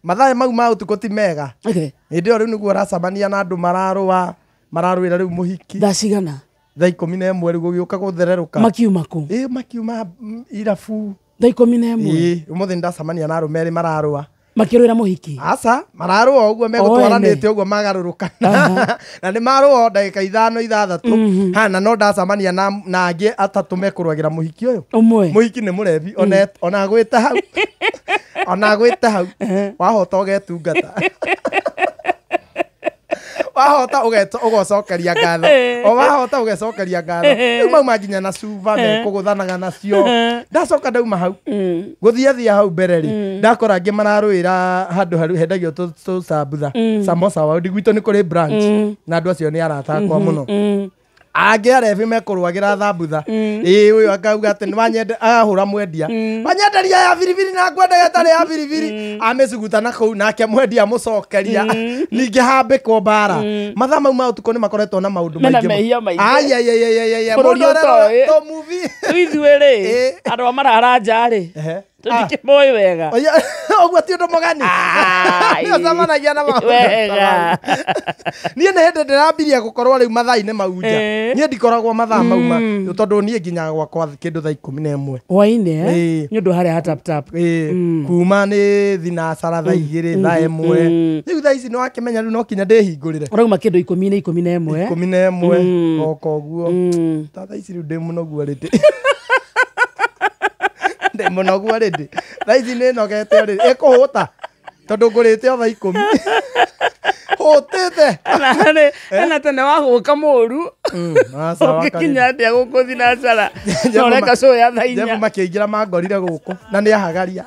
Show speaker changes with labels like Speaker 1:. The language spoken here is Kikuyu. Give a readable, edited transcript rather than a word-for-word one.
Speaker 1: Mathaa mau ma ũtukũ ti mega. Hĩndĩ ĩyo rĩu nĩguo ũracemania na andũ mararũa, mararũĩra rĩu mũhiki.
Speaker 2: Thaa cigana?
Speaker 1: Thaa 11 rĩu gũgĩũka gũthererũka.
Speaker 2: Makiuma kũ?
Speaker 1: Ĩ, makiuma irabu.
Speaker 2: Thaa 11?
Speaker 1: Ĩ, ũmũthĩ nĩndacemania na arũme erĩ mararũa.
Speaker 2: Makĩrũĩra mũhiki?
Speaker 1: Aca, mararũa ũguo megũtwaranĩte ũguo magarũrũkana. Na nĩ marũa o ndagĩka 5 6. Ha, na no ndacemania na angĩ atatũ mekũrũagĩra mũhiki ũyũ.
Speaker 2: Ũmwe.
Speaker 1: Mũhiki nĩ mũrebi, ona agwĩte hau. Ona agwĩte hau. Wahota ũgetungata. Wahota ũgocokeria ngatho. O wahota ũgecokeria ngatho. Rĩu mauma nginya na cuba mekũgũthanaga nacio. Ndacoka ndauma hau. Gũthiathia hau mbere rĩ, ndakora angĩ mararũĩra handũ haru hendagio tũcambutha. Samosa wao gwitũ nĩ kũrĩ branch. Na andũ acio nĩ arata akwa mũno. Angĩ arebi mekũrũagĩra thambutha. Ĩ, ũyũ akauga atĩ nĩwanyende, ahũra mwendia. Wanyenderia ya biribiri na ngwendaga ĩtarĩ ya biribiri. Amĩcuguta na kũu nake mwendia amũcokeria. Ningĩ hambĩkwo mbara. Mathaa mau ma ũtukũ nĩ makoretwo na maũndũ
Speaker 2: Mena
Speaker 1: maingĩ mũno.
Speaker 2: mehia maingĩ.
Speaker 1: Ai, ai, ai, ai, ai, ai, ai.
Speaker 2: Bũrũri
Speaker 1: Mũndũ arerora
Speaker 2: ũtoĩ.
Speaker 1: tũ movie.
Speaker 2: Rĩu ithuĩ rĩ, andũ a marara nja rĩ, tũtikĩmoĩ wega.
Speaker 1: Oya, ũguo ti ũndũ mũgeni.
Speaker 2: Ai.
Speaker 1: Nĩ ũcemanagia na maũndũ ta
Speaker 2: Wega.
Speaker 1: mau. Niĩ nĩ hĩndĩ ndĩrambirie gũkorwo rĩu mathaa-inĩ mau nja. Niĩ ndikoragwo mathaa mau ma, tondũ niĩ nginyaga gwakwa kĩndũ thaa 11.
Speaker 2: Hwaĩ-inĩ, eh?
Speaker 1: Ĩĩ.
Speaker 2: Nĩ ũndũ harĩa ha tap tap.
Speaker 1: Ĩĩ, kuma nĩ thinacara thaa 2, thaa 1. Rĩu thaa ici nĩ wakĩmenya rĩu no kinya ndĩhingũrĩre.
Speaker 2: Ũrauma kĩndũ ikũmi na 11, eh?
Speaker 1: 11, oka ũguo. Ta thaa ici rĩu ndĩ mũnogu already. Ndĩ mũnogu already. Thaa ici nĩ nogete already. Ĩkũhũta. Tondũ ngũrĩte o thaa 10. Hũtĩte.
Speaker 2: Ena tene wagũka mũru.
Speaker 1: Aca,
Speaker 2: Ũngĩkinya atĩa gũkũ thinacara? Na ũreka show ya thaa
Speaker 1: Jeff
Speaker 2: 4.
Speaker 1: makĩingĩra mangorire gũkũ na nĩ ahagaria.